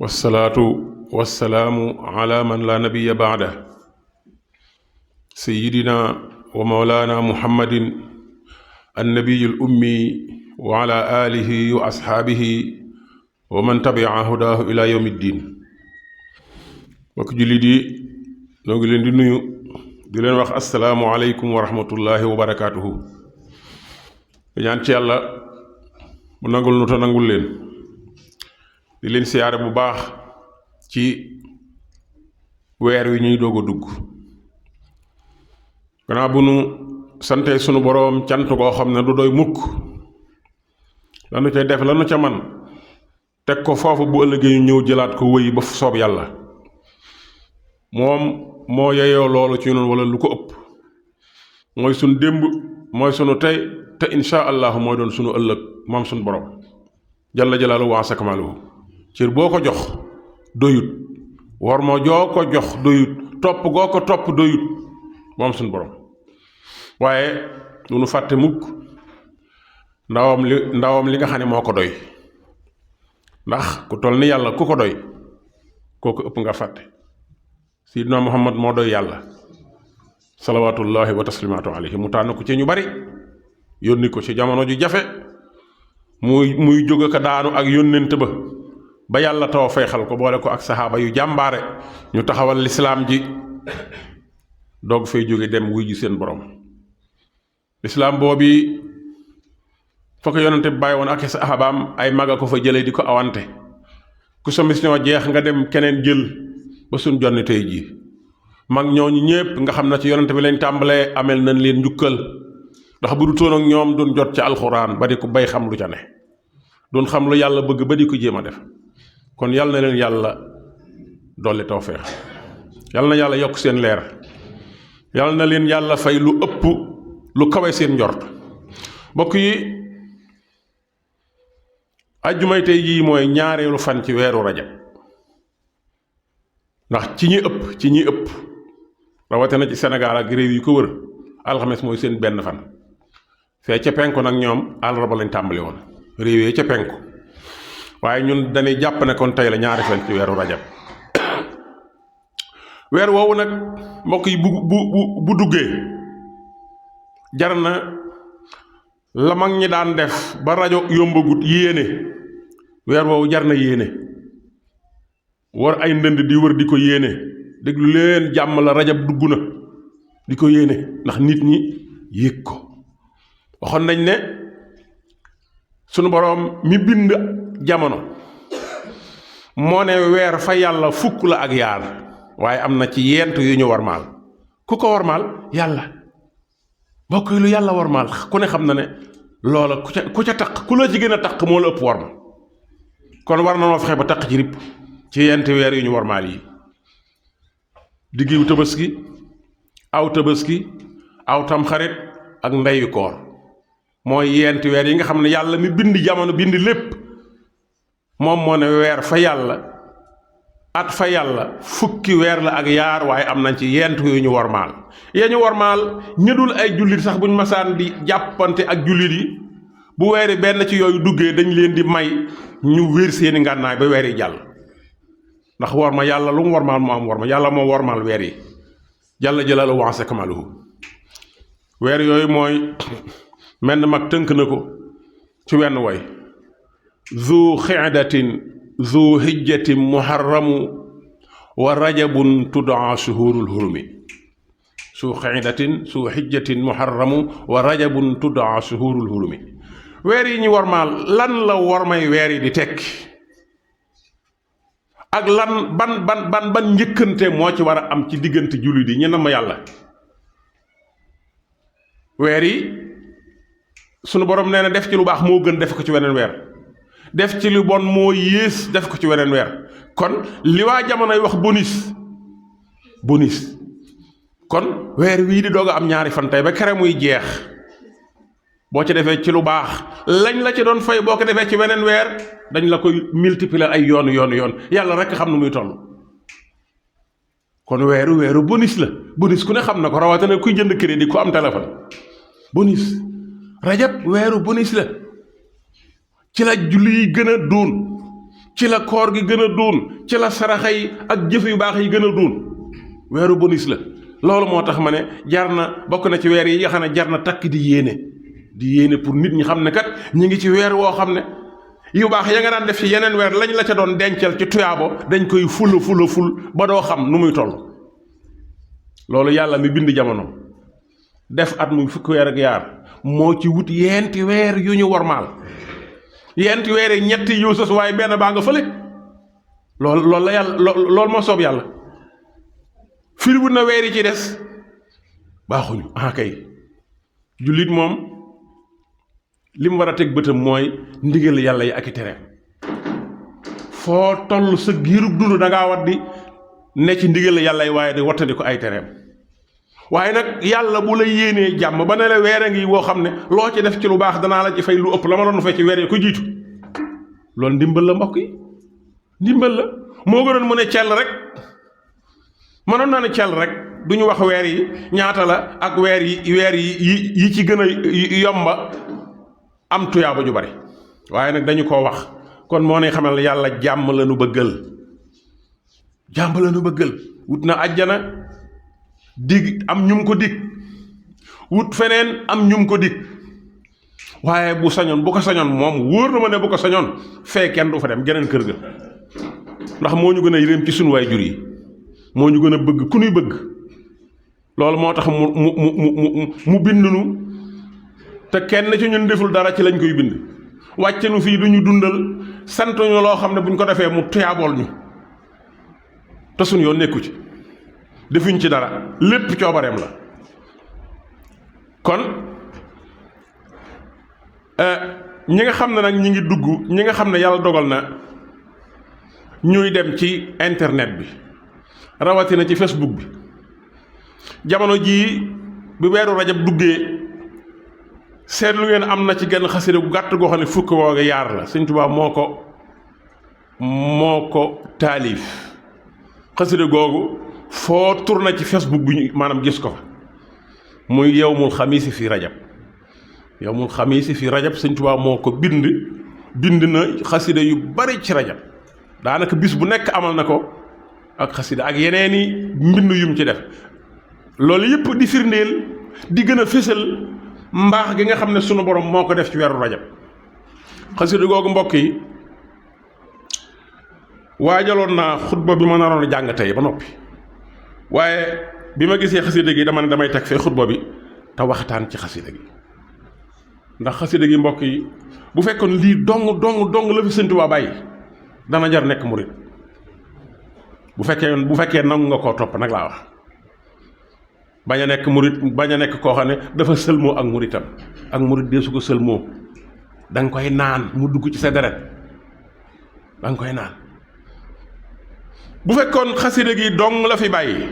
wasalaatu wasalaamu ala man la nabiya baada sayidina wa mawlana muhammadin annabiyul ummi wa ala alihi wa ashaabihi wa man tabia hudaahu ila yawmi ddin. mbokk jullit yi noo ngi leen di nuyu di leen wax asalaamu aleykum wa rahmatullahi wa barakaatuhu. di ñaan ci yàlla mu nangul nu ta nangul leen, di leen siyaare bu baax ci weer wi ñuy doog a dugg. gannaaw bu nu sante sunu boroom cant koo xam ne du doy mukk, lanu ca def lanu ca man teg ko foofu, bu ëllëgee ñu ñëw jëlaat ko wëy ba soob yàlla. moom moo yeyoo loolu ci noonu wala lu ko ëpp. mooy sunu démb, mooy sunu tey, te insha allahu mooy doon sunu ëllëg moom sunu boroom jalla jalaaluhu wa azza kamaaluhu. cër boo ko jox doyut, war moo joo ko jox doyut, topp goo ko topp doyut moom suñu borom. waaye du nu fàtte mukk ndawam li nga xam ne moo ko doy, ndax ku toll ni yàlla ku ko doy kooku ëpp nga fàtte. Sayyidina Muhammad moo doy yàlla salawaatullahi wa taslimaatu alayhi. mu tànn ko ci ñu bari, yónni ko ci jamono ju jafe, muy jóg ko daanu ak yónnent ba yàlla taw feexal ko, boole ko ak saxaaba yu jàmbaare ñu taxawal lislaam ji doog fay jóge dem wuy ji seen borom. lislaam boobi fa ko yonente bi bàyyi woon ak saxaabaam ay maga ko fa jële di ko awante. ku sa mission jeex nga dem keneen jël ba suñ jonni tey jii. mag ñooñu ñépp nga xam ne ci yonente bi lañ tàmbalee, amel nañ leen njukkal, ndax bu du toon ak ñoom duñ jot ci alxuraan ba di ko bay xam lu ca ne, duñ xam lu yàlla bëgg ba di ko jéem a def. kon yàlla na leen yàlla dolli tawfeex, yàlla na yàlla yokk seen leer, yàlla na leen yàlla fay lu ëpp lu kawe seen njort. mbokk yi, ajjumay tey jii mooy ñaareelu fan ci weeru rajab, ndax ci ñi ëpp rawatina ci Sénégal ak réew yi ko wër, alxames mooy seen benn fan. fee ca penku nag ñoom àllarba lañ tàmbali woon, réew yi ca penku. waaye ñun dañuy jàpp ne kon tey la ñaari fan ci weeru rajab. weer woowu nag mbokk yi bu duggee jar na la mag ñi daan def ba rajo yombagut yéene. weer woowu jar na yéene, war ay ndënd di wër di ko yéene, déglu leen jàmm la rajab dugg na, di ko yéene ndax nit ñi yéeg ko. waxoon nañ ne sunu boroom mi bind jamono moo ne weer fa yàlla fukk la ak yaar, waaye am na ci yent yu ñu warmaal. ku ko warmaal? yàlla. mbokk yi lu yàlla warmaal ku ne xam na ne loola ku ca taq, ku la ci gën a taq moo la ëpp warma. kon war na noo fexe ba taq ci ripp ci yent weer yu ñu warmaal yi. diggiw tabaski, aw tabaski, aw tamxarit ak ndeyu koor mooy yent weer yi nga xam ne yàlla mi bind jamono bind lépp moom moo ne weer fa yàlla, at fa yàlla fukki weer la ak yaar, waaye am nañ ci yent yu ñu warmaal. yee ñu warmaal ñëdul ay jullit sax buñ masaan di jàppante ak jullit yi, bu weeri benn ci yooyu duggee dañ leen di may ñu wér seeni ngànnaay ba weer yi jàll. ndax warma yàlla lu mu warmaal mu am warma, yàlla moo warmaal weer yi jalla jalaaluhu wa azza kamaaluhu. weer yooyu mooy menn mag tënk na ko ci wenn way: zu xidatin zu hijjatin muharramu wa rajabun tudaa shuhurul hurumi. su xidatin su hijjatin muharramu wa rajabun tudaa shuhurul hurumi. weer yi ñu warmaal lan la warmay weer yi di tekki, ak lan ban njëkkante moo ci war a am ci diggante jullit yi ñu ne ma yàlla. weer yi sunu borom nee na def ci lu baax moo gën def ko ci weneen weer, def ci lu bon moo yées def ko ci weneen weer. kon li waa jamonoy wax bonus. kon weer wii di doog a am ñaari fan tey ba kere muy jeex, boo ci defee ci lu baax lañ la ci doon fay, boo ko defee ci weneen weer dañ la koy multiplier ay yoon yàlla rekk xam nu muy toll. kon weeru bonus la. bonus ku ne xam na ko, rawatina kuy jënd crédit ku am téléphone. bonus rajab weeru bonus la, ci la julli yi gën a duun, ci la koor gi gën a doon ci la saraxa yi ak jëf yu baax yi gën a doon weeru bonus la. loolu moo tax ma ne jar na bokk na ci weer yi nga xam ne jar na takk di yéene pour nit ñi xam ne kat ñi ngi ci weer woo xam ne yu baax ya nga daan def ci yeneen weer lañ la ca doon dencal ci tuyaabo dañ koy ful ba doo xam nu muy toll. loolu yàlla mi bind jamono def at muy fukki weer ak yaar moo ci wut yenti weer yu ñu wormaal yenti weer yi ñetti yu sos waaye benn baa nga fële loolu la yàlla loolu moo soob yàlla. firiwut na weer yi ci des baaxuñu kay jullit moom li mu war a teg bëtam mooy ndigal yàlla yi ak i tereem foo toll sa giirug dund da ngaa war di ne ci ndigal yàlla yi waaye di wattandi ko ay tereem waaye nag yàlla bu la yéenee jàmm ba ne la weer a ngi woo xam ne loo ci def ci lu baax danaa la ci fay lu ëpp la ma doon fay ci weer yi ko jiitu loolu ndimbal la mbokk yi ndimbal la moo gënoon mu ne cell rek. mënoon naa ne cel rek du ñu wax weer yi ñaata la ak weer yi ci gën a yomba am tuyaaba ju bari waaye nag dañu koo wax kon moo ne xamal yàlla jàmm la nu bëggal wut na àjjana dig am ñum ko dig wut feneen am ñum ko dig waaye bu ko sañoon moom wóor na ma ne bu ko sañoon fee kenn du fa dem geneen kër ga ndax moo ñu gën a yërëm ci sunu waajur yi moo ñu gën a bëgg ku ñuy bëgg loolu moo tax mu bind nu te kenn ci ñun deful dara ci lañ koy bind wàcce nu fii du ñu dundal sant ñu loo xam ne bu ñu ko defee mu tuyaabool ñu te suñu yoon nekku ci defuñ ci dara lépp coobareem la kon ñi nga xam ne nag ñi ngi dugg ñi nga xam ne yàlla dogal na ñuy dem ci internet bi rawatina ci Facebook bi jamono jii bi weeru rajab duggee seetlu ngeen am na ci genn xasida gu gàtt goo xam ne fukki woo nga yaar la Sëñ Tuubaa moo ko taalif xasida googu foo tourné ci Facebook bi maanaam gis ko fa muy yawmul xamiisi fi rajab Sëñ Tuubaa moo ko bind na xasida yu bari ci rajab daanaka bis bu nekk amal na ko ak xasida ak yeneeni mbind yum ci def loolu yëpp di firndeel di gën a fésal mbaax gi nga xam ne sunu borom moo ko def ci weeru rajab xasida googu mbokk yi waajaloon naa xutba bi ma naroon a jàng tey ba noppi waaye bi ma gisee xasida gi dama ne damay teg fee xutba bi te waxtaan ci xasida gi ndax xasida gi mbokk yi bu fekkoon lii dong la fi Sëñ Tuubaa bàyyi dana jar nekk murit bu fekkee nangu nga koo topp nag laa wax bañ a nekk murit bañ a nekk koo xam ne dafa sëlmoo ak muritam ak murit dee su ko sëlmoo da nga koy naan mu dugg ci sa deret da nga koy naan bu fekkoon xasida gi dong la fi bàyyi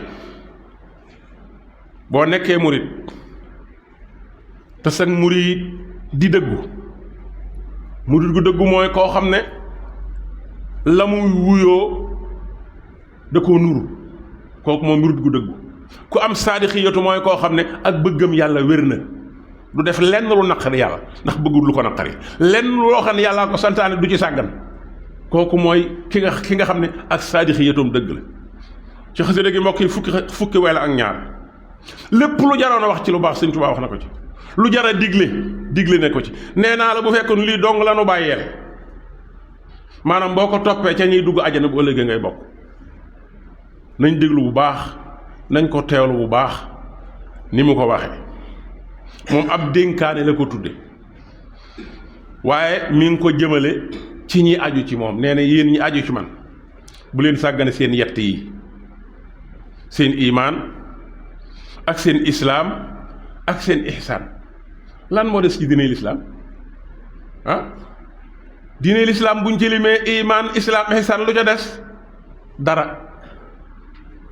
boo nekkee murit te sag murit di dëggu murit gu dëggu mooy koo xam ne la muy wuyoo da koo nuru kooku moom murit gu dëggu ku am saadixiyatu mooy koo xam ne ak bëggam yàlla wér na du def lenn lu naqari yàlla ndax bëggul lu ko naqari lenn loo xam ne yàllaa ko santaane du ci sàggan kooku mooy ki nga xam ne ak saadixiyatoom dëgg la ci xasida gi mbokk yi fukki wela ak ñaar lépp lu jaroon a wax ci lu baax Sëñ Tuubaa wax na ko ci lu jar a digle ne ko ci nee naa la bu fekkoon lii dong la nu bàyyeel maanaam boo ko toppee ca ñuy dugg àjjana bu ëllëgee ngay bokk nañ déglu bu baax nañ ko teewlu bu baax ni mu ko waxee moom ab dénkaane la ko tudde waaye mi ngi ko jëmale ci ñi aju ci moom nee na yéen ñi aju ci man bu leen sàggane seen yett yi seen imaan ak seen islaam ak seen ihsaan lan moo des ci diine lislaam diine lislaam buñ ci limee imaan islaam ihsaan lu ca des dara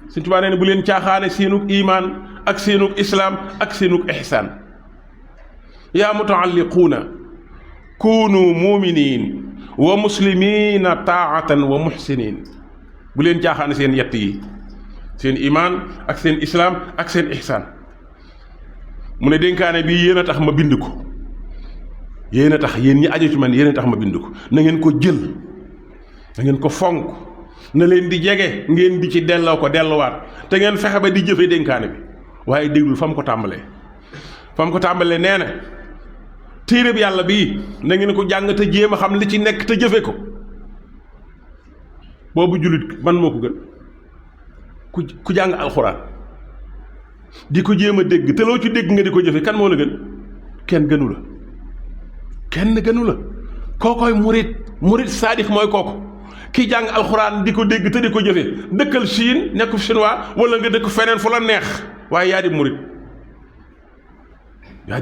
Sëñ Tuubaa nee na bu leen caaxaane seenug imaan ak seenug islaam ak seenug ihsaan yaa mutaalliquuna kuunu muminin wa muslimina taatan wa muhsinin bu leen caaxaane seen yett yi seen imaan ak seen islaam ak seen ihsaan mu ne dénkaane bi yéen a tax ma bind ko yéen a tax yéen ñi aju ci man yéen a tax ma bind ko na ngeen ko jël da ngeen ko fonk na leen di jege ngeen di ci delloo ko delluwaat te ngeen fexe ba di jëfe dénkaane bi waaye déglul fa mu ko tàmbalee nee na téere bi yàlla bii na ngeen ko jàng te jéem a xam li ci nekk te jëfe ko boobu jullit man moo ko gën ku jàng alxuraan di ko jéem a dégg te loo ci dégg nga di ko jëfe kan moo la gën kenn gënu la kookoy murit saadix mooy kooku ki jàng alxuraan di ko dégg te di ko jëfe dëkkal Chine nekk chinois wala nga dëkk feneen fu la neex waaye yaa di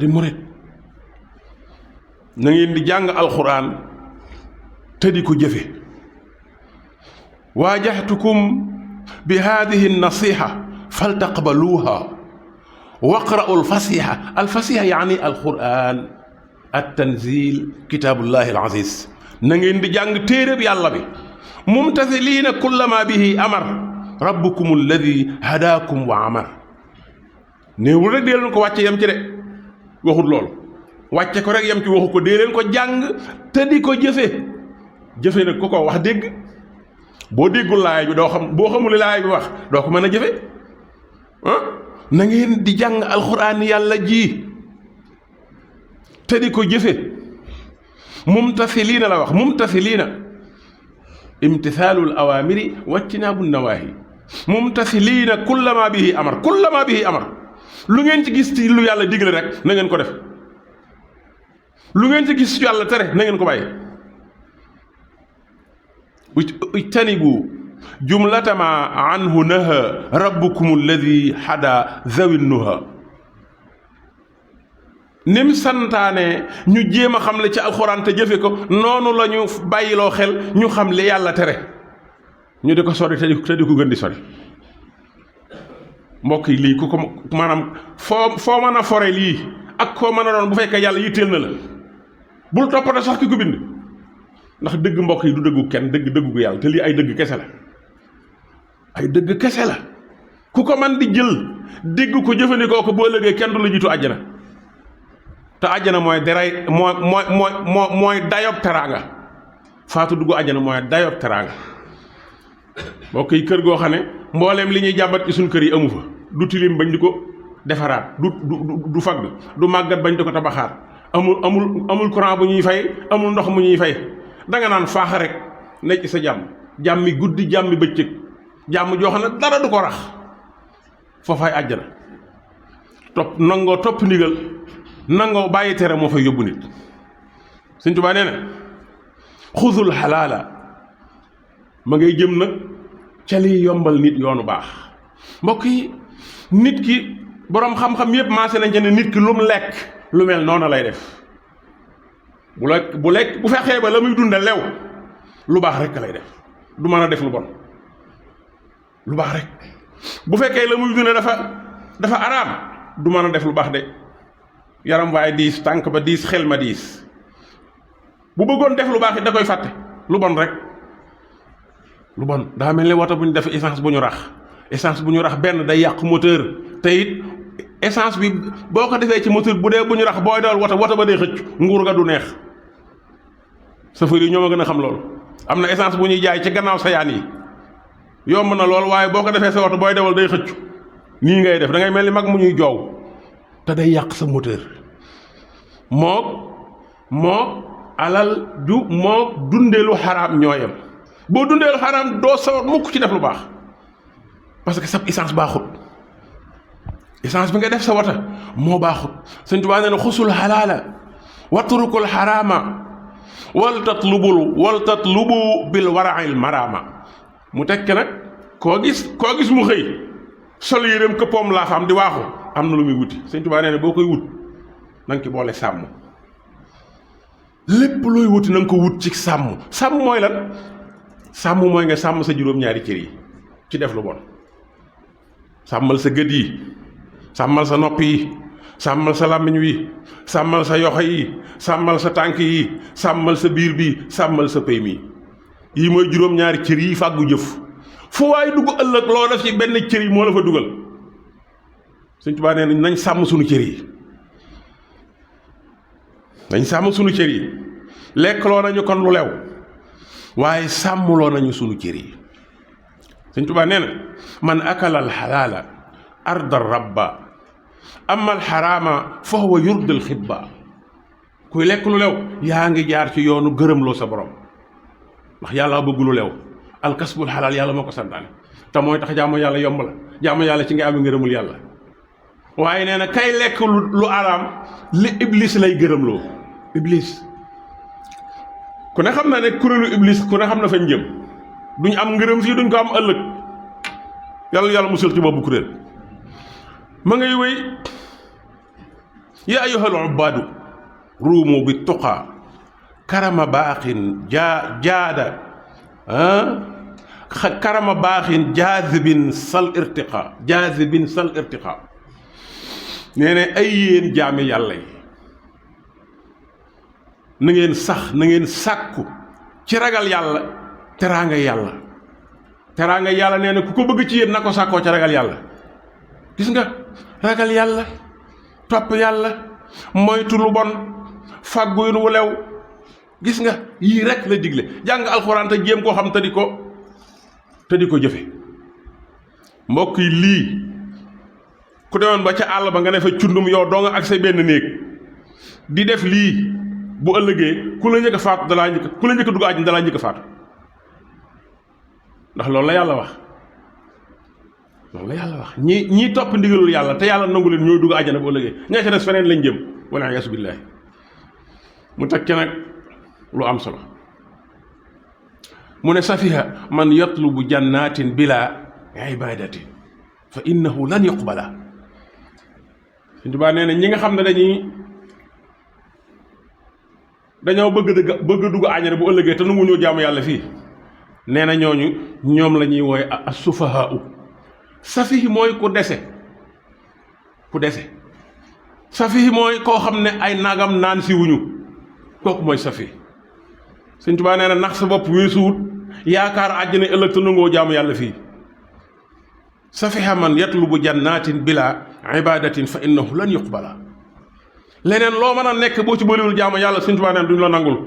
murit na ngeen di jàng alxuraan te di ko jëfe waajaxtukum bi haadihi nasiha faltaqbaluuha waqra'u alfasiha yaani alquran attanzil kitaabullahi alaziz na ngeen di jàng téereb yàlla bi mumtasiliina kullama bihi amar rabbukum alladi hadaakum wa amar néewul rek dee leen ko wàcce yem ci de waxut loolu wàcce ko rek yem ci waxu ko dee leen ko jàng te di ko jëfe nag ku ko wax dégg boo déggul laay bi doo xam boo xamul laay bi wax doo ko mën a jëfe na ngeen di jàng alxuraan yàlla ji te di ko jëfe mumtasiliina la wax mumtasiliina imtisaalul awaamiri wajtinaabu nawaahi mumtasiliina kullama bihi amar lu ngeen ci gis ci lu yàlla digle rek na ngeen ko def lu ngeen ci gis ci yàlla tere na ngeen ko bàyyi ijtanibu jumlata ma anhu naha rabbukum alladi hada zawi nuha nim santaane ñu jéem a xam le ci alxuraan te jëfe ko noonu la ñu bàyyiloo xel ñu xam li yàlla tere ñu di ko sori te di ko gën di sori mbokk yi lii ku ko maanaam foo mën a fore lii ak koo mën a doon bu fekkee yàlla yitteel na la bul toppatoo sax ki ko bind ndax dëgg mbokk yi du dëggu kenn dëggu gu yàlla te lii ay dëgg kese la ku ko man di jël dégg ko jëfandikoo ko boo ëllëgee kenn du la jiitu àjjana te àjjana mooy daray mooy dayob teraanga faatu dugg àjjana mooy dayob teraanga mbokk yi kër goo xam ne mbooleem li ñuy jàmbat ci suñ kër yi amu fa du tilim bañ di ko defaraat du fagg du màggat bañ di ko tabaxaat amul courant bu ñuy fay amul ndox mu ñuy fay danga naan faaxa rek nekk ci sa jàmmi guddi jàmmi bëccëg jàmm joo xam ne dara du ko rax foofaay àjjana topp ndigal nangoo bàyyi tere moo fay yóbbu nit Sëñ Tuubaa nee na xudul xalaala ma ngay jëm nag ca liy yombal nit yoonu baax mbokk yi nit ki boroom xam-xam yépp maase nañ ca ne nit ki lu mu lekk lu mel noonu lay def bu fexee ba la muy dunde lew lu baax rek lay def du mën a def lu bon lu baax rek bu fekkee la muy dunde dafa araam du mën a def lu baax de yaram waaye diis tànk ba diis xel ma diis bu bëggoon def lu baax it da koy fàtte lu bon rek lu bon daa mel ni woto bu ñu def essence bu ñu rax benn day yàq moteur te it essence bi boo ko defee ci moteur bu dee bu ñu rax booy dawal woto ba day xëcc nguur ga du neex chauffeur yi ñoo ma gën a xam loolu am na essence bu ñuy jaay ci gannaaw sayaan yi yomb na lool waaye boo ko defee sa woto booy dawal day xëcc nii ngay def da ngay mel ni mag mu ñuy joow te day yàq sa moteur mook alal ju mook dundeelu xaraam ñooyam boo dundeelu xaraam doo sawar mukk ci def lu baax parce que sab essence baaxut essence bi nga def sa wata moo baaxut Sëñ Tuubaa nee na xusul xalaala watrukul xaraama wal tatlubu bil wara'il maraama mu tekk nag koo gis mu xëy sol yéreem këppoom laa fa am di waaxu am na lu muy wuti Sëñ Tuubaa nee na boo koy wut na nga ci boole sàmm lépp looy wuti na nga ko wut ci sàmm mooy lan sàmm mooy nga sàmm sa juróom-ñaari cër yi ci def lu bon sàmmal sa gët yi sàmmal sa nopp yi sàmmal sa làmmiñ wi sàmmal sa yoxo yi sàmmal sa tànk yi sàmmal sa biir bi sàmmal sa pay mi yii mooy juróom-ñaari cër yi fàggu jëf fu waaye dugg ëllëg loo def ci benn cër yi moo la fa dugal Sëñ Tuubaa nee nañ sàmm suñu cër yi lekk loo nañu kon lu lew waaye sàmmuloo nañu sunu cër yi. Sëñ Tuubaa nee na man akala alxalaala arda rabba amma alxaraama fa huwa yurdil xibba. kuy lekk lu lew yaa ngi jaar ci yoonu gërëmloo sa borom, ndax yàlla bëgg lu lew. alkasbul xalaal yàlla moo ko santaane te mooy tax jaamu yàlla yomb la, jaamu yàlla ci nga am ngërëmul yàlla. waaye nee na kay lekk lu araam li iblis lay gërëmloo. iblis ku ne xam na ne kuréelu iblis ku ne xam na fañ jëm, duñ am ngërëm fii duñ ko am ëllëg. yàlla musal ci boobu kuréel. ma ngay wéy yaa ayyuhal ubaadu ruumu bi tuqaa karama baaxin jaada karama baaxin jaazibin sal irtiqa nee na ay yéen jaami yàlla yi na ngeen sax na ngeen sàkku ci ragal yàlla teraanga yàlla. teraanga yàlla nee na ku ko bëgg ci yéen na ko sàkkoo ci ragal yàlla. gis nga ragal yàlla, topp yàlla, moytu lu bon, fàggu yu wu lew. gis nga yii rek la digle. jàng alxuraan te jéem koo xam te di ko jëfe. mbokk yi lii ku demoon ba ca àll ba nga ne fa cundum yow doo nga ak sa benn néeg di def lii bu ëllëgee ku la njëkk a faatu ku la njëkk a dugg àjjana dalaa njëkk a faatu. ndax loolu la yàlla wax. loolu la yàlla wax ñii topp ndigalul yàlla te yàlla nangu leen ñooy dugg àjjana bu ëllëgee ña ca des feneen lañ jëm wala yaasu billaahi. mu teg ca nag lu am solo mu ne safiha man yatlubu jannatin bila ibadatin fa innahu lan yuqbala. Sëñ Tuubaa nee na ñi nga xam ne dañoo bëgg dugg àjjana bu ëllëgee te nangu ñoo jaamu yàlla fii nee na ñoom la ñuy wooye as-sufahaa. safihi mooy ku dese safihi mooy koo xam ne ay nagam naan si wuñu, kooku mooy safi. Sëñ Tuubaa nee na nax sa bopp weesuwut yaakaar àjjana ëllëg te nangoo jaamu yàlla fii. safiha man yatlubu jannatin bila ibadatin fa innahu lan yuqbala. leneen loo mën a nekk boo ci bëliwul jaamu yàlla Sëñ Tuubaa nee na duñ la nangul.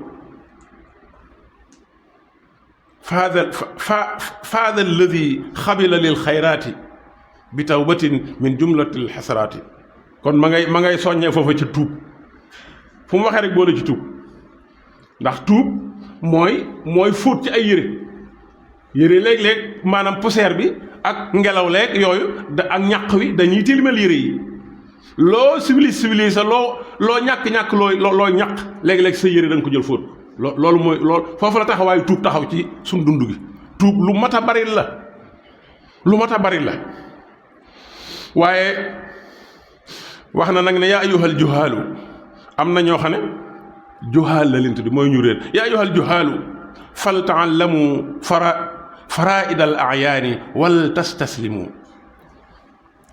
faada alladi xabila lil xayraati bi tawbatin min jumlatil xasaraati. kon ma ngay soññee foofa ci tuub fu mu waxee rek boole ci tuub, ndax tuub mooy fóot ci ay yére léeg-léeg maanaam poussière bi ak ngelaw leeg yooyu ak ñàq wi dañuy tilimal yére yi. loo civilisé loo ñàkk loo ñàq léeg-léeg sa yére da nga ko jël fóot. loolu mooy loolu foofu la taxawaayu tuub taxaw ci suñ dund gi. tuub lu mat a bari la waaye wax na nag ne yaa ayyuhal juhaalu am na ñoo xam ne juhaal la leen tudd mooy ñu réer. yaa ayyuhal juhaalu fal taallamu faraa'id al a'yaani wal tastaslimu.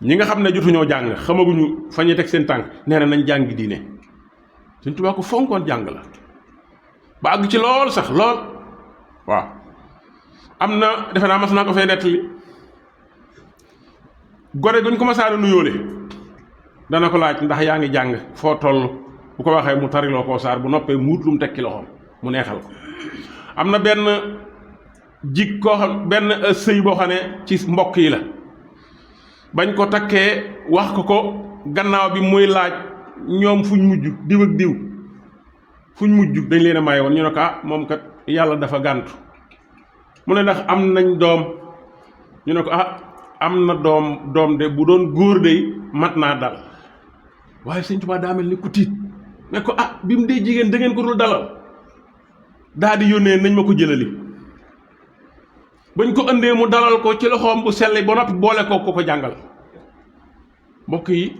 ñi nga xam ne jotuñoo jàng xamaguñu fa ñuy teg seen tànk nee na nañ jàng diine. Sëñ Tuubaa ko fonkoon jàng la ba àgg ci lool sax lool. waaw am na defe naa mas naa ko fay nettali gore guñ ko masaana nuyoole dana ko laaj ndax yaa ngi jàng foo toll bu ko waxee mu tariloo koo saar bu noppee muut lu mu tekki loxoom mu neexal ko. am na benn benn sëy boo xam ne ci mbokk yi la bañ ko takkee wax ko gannaaw bi muy laaj ñoom fuñ mujj diw ak diw fuñ mujj dañ leen a maye woon ñu ne ko moom kat yàlla dafa gàntu. mu ne ndax am nañ doom ñu ne ko am na doom de bu doon góor de mat naa dal. waaye Sëñ Tuubaa daa mel ni ku tiit ne ko bi mu dee jigéen da ngeen ko dul dalal daa di yónnee nañ ma ko jëlali. bañ ko ëndee mu dalal ko ci loxoom bu selli ba noppi boole ko jàngal. mbokk yi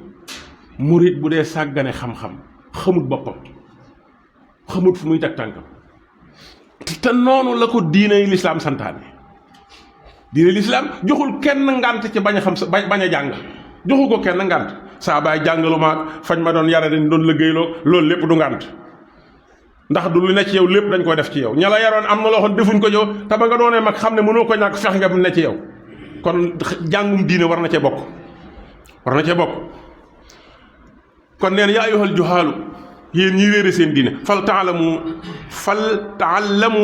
murit bu dee sàggane xam-xam xamut boppam xamut fu muy teg tànkam. te noonu la ko diine lislaam santaane. diine lislaam joxul kenn ngànt ci bañ a xam bañ a jàng joxu ko kenn ngànt. saa baay jàngalu maag fañ ma doon yare dañ doon liggéeyloo loolu lépp du ngànt, ndax du lu ne ci yow lépp dañ koy def ci yow. ña la yaroon am na loo xam defuñ ko yow te ba nga doonee mag xam ne mënoo ko ñàkk fex nga mu ne ci yow. kon jàngum diine war na cee bokk. kon neen yaa ayyuhal juhaalu yéen ñi réere seen diine fal taallamu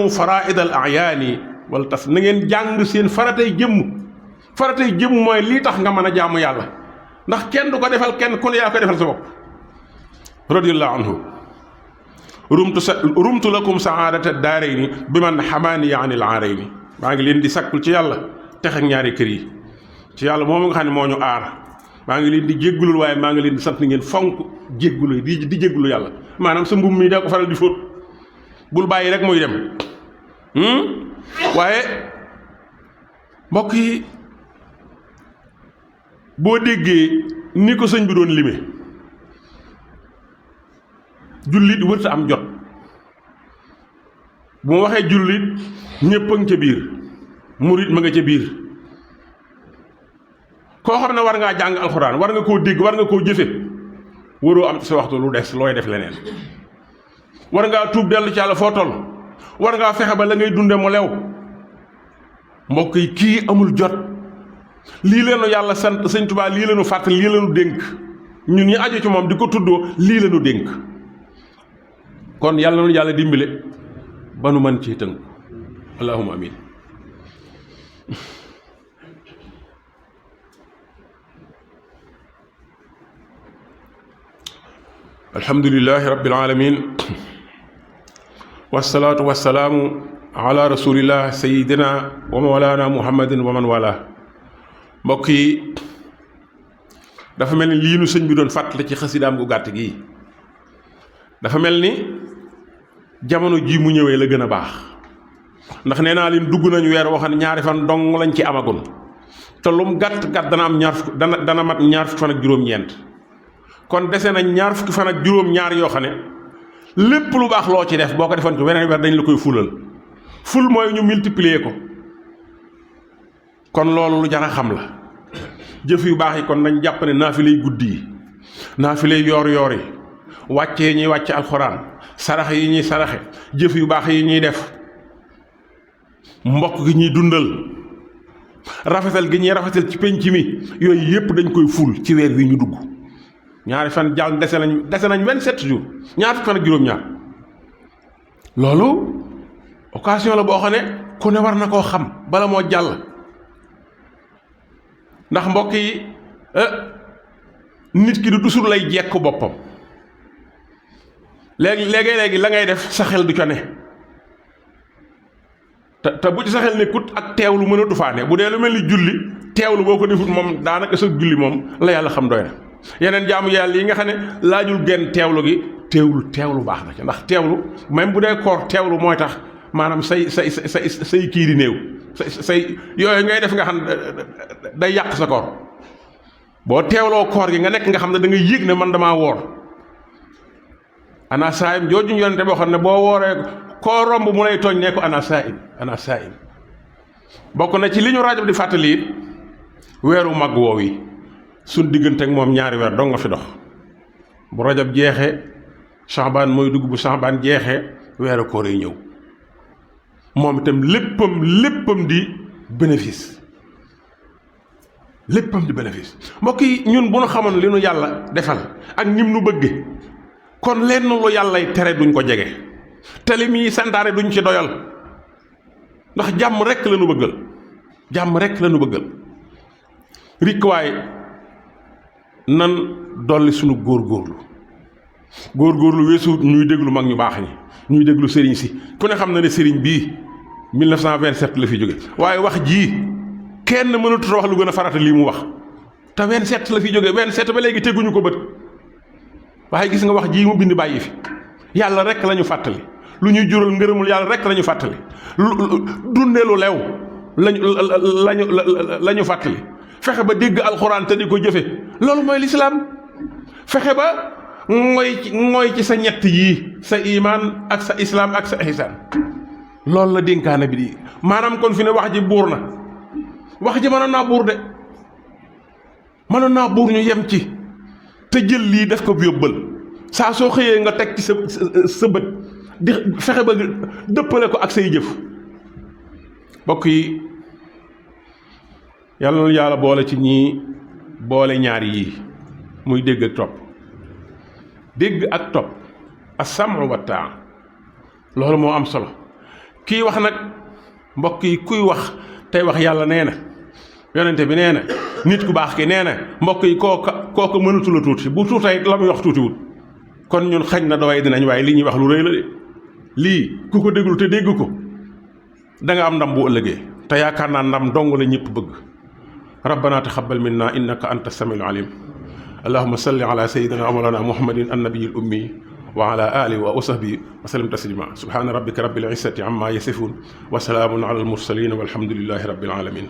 faraid al ayaani wala tas na ngeen jàng seen faratay jëmm mooy lii tax nga mën a jaamu yàlla ndax kenn du ko defal kenn ku ne yaa ko defal sa bopp radiyallahu anhu rumtu lakum saadata daarayni bi man xamaani anil aarayni maa ngi leen di sakkul ci yàlla tex ak ñaari kër yi ci yàlla moom nga xam ne moo ñu aar maa ngi leen di jéggulul waaye maa ngi leen di sant ni ngeen fonk jéggulu di jéggulu yàlla maanaam sa mbubb mi da ko faral di fóot bul bàyyi rek muy dem waaye mbokk yi boo déggee ni ko sëñ bi doon lime jullit wërta am jot bu ma waxee jullit ñépp a ngi ca biir murit ma nga ca biir koo xam ne war ngaa jàng alxuraan war nga koo dégg war nga koo jëfe waroo am ci sa waxtu lu des looy def leneen war ngaa tuub dellu ci yàlla foo toll war ngaa fexe ba la ngay dunde mu lew mbokk yi kii amul jot lii leenu yàlla sant sëñ Tuubaa lii leenu fàttali lii leenu dénk ñun ñi aju ci moom di ko tuddoo lii leenu dénk kon yàlla na yàlla dimbale ba nu mën ci tënk allahumma amin alhamdulillahi rabbil alamin wassalaatu wassalaamu ala rasulillah sayidina wa mawlana muhammadin wa man wala mbokk yi dafa mel ni lii nu sëñ bi doon fàttali ci xasidaam gu gàtt gi dafa mel ni jamono ji mu ñëwee la gën a baax ndax nee naa leen dugg nañu weer waxam ne ñaari fan dong lañ ci amagun te lum gàtt gàtt dana am dana mat ñaar fukki fan ak juróom-ñeent kon dese nañ ñaar fukki fan ak juróom-ñaar yoo xam ne lépp lu baax loo ci def boo ko defoon ci weneen weer dañ la koy fulal ful mooy ñu multiplier ko kon loolu lu jar a xam la jëf yu baax yi kon nañ jàpp ne naafilay guddi yi naafilay yoor yi wàcce yi ñuy wàcce alxuraan sarax yi ñuy saraxe jëf yu baax yi ñuy def mbokk gi ñuy dundal rafetal gi ñuy rafetal ci penc mi yooyu yépp dañ koy ful ci weer wi ñu dugg ñaari fan jàll dese nañ 27 jours ñaar fukki fan ak juróom-ñaar loolu occasion la boo xam ne ku ne war na koo xam bala moo jàll ndax mbokk yi nit ki du dusul lay jekk boppam léegi la ngay def sa xel du ca ne te bu ci sa xel nekkut ak teewlu mënatu faa ne bu dee lu mel ni julli teewlu boo ko defut moom daanaka sa julli moom la yàlla xam doy na yeneen jaamu yàlla yi nga xam ne laajul genn teewlu gi teewlu baax na ci ndax teewlu même bu dee koor teewlu mooy tax maanaam say kii di néew say yooyu ngay def nga xam day yàq sa koor boo teewloo koor gi nga nekk nga xam ne da nga yëg ne man damaa woor ana saayim jooju yonente boo xam ne boo wooree koo romb mu lay tooñ ne ko ana saayim bokk na ci li ñu rajo di fàttali it weeru mag woow yi suñ diggante ak moom ñaari weer dong nga fi dox bu rajab jeexee saxbaan mooy dugg bu saxbaan jeexee weeru koor yi ñëw moom itam léppam di bénéfice mbokk yi ñun bu nu xamoon li nu yàlla defal ak nim nu bëgge kon lenn lu yàllay tere duñ ko jege te li muy santaare duñ ci doyal ndax jàmm rekk la nu bëggal rikk waaye nan dolli sunu góorgóorlu weesu ñuy déglu mag ñu baax ñi ñuy déglu sëriñ si ku ne xam na ne sëriñ bii 1927 la fi jóge waaye wax jii kenn mënatut a wax lu gën a farata lii mu wax te 27 la fi jóge 27 ba léegi teguñu ko bët waaye gis nga wax jii mu bind bàyyi fi yàlla rek la ñu fàttali lu ñuy jural ngërëmul yàlla rek la ñu fàttali dundee lu lew la ñu fàttali fexe ba dégg alxuraan te di ko jëfe loolu mooy lislaam fexe ba mooy ci sa ñett yii sa imaan ak sa islaam ak sa ihsaan loolu la dénkaane bi di maanaam kon fi ne wax ji buur na wax ji mënoon naa buur ñu yem ci te jël lii def ko yóbbal saa soo xëyee nga teg ci sa bët di fexe ba dëppale ko ak say jëf mbokk yi yàlla na yàlla boole ci ñii boole ñaar yii muy dégg ak topp as-sam'u wa taa loolu moo am solo kii wax nag mbokk yi kuy wax tey wax yàlla nee na yonente bi nee na nit ku baax ki nee na mbokk yi kooka mënatu la tuuti bu tuutay la muy wax tuutiwut kon ñun xañ na daway dinañ waaye li ñuy wax lu rëy la de lii ku ko déglu te dégg ko da nga am ndam bu ëllëgee te yaakaar naa ndam dong la ñëpp bëgg rabbana taxabbal minna innaka anta samiul alim allahumma salli ala sayyidina mawlana muhammadin annabiyil ummi wa ala alihi wa sahbihi wa sallim taslima subhana rabbika rabbil izzati amma yasifun wa salaamun ala al mursalin walhamdulillahi rabbil alamin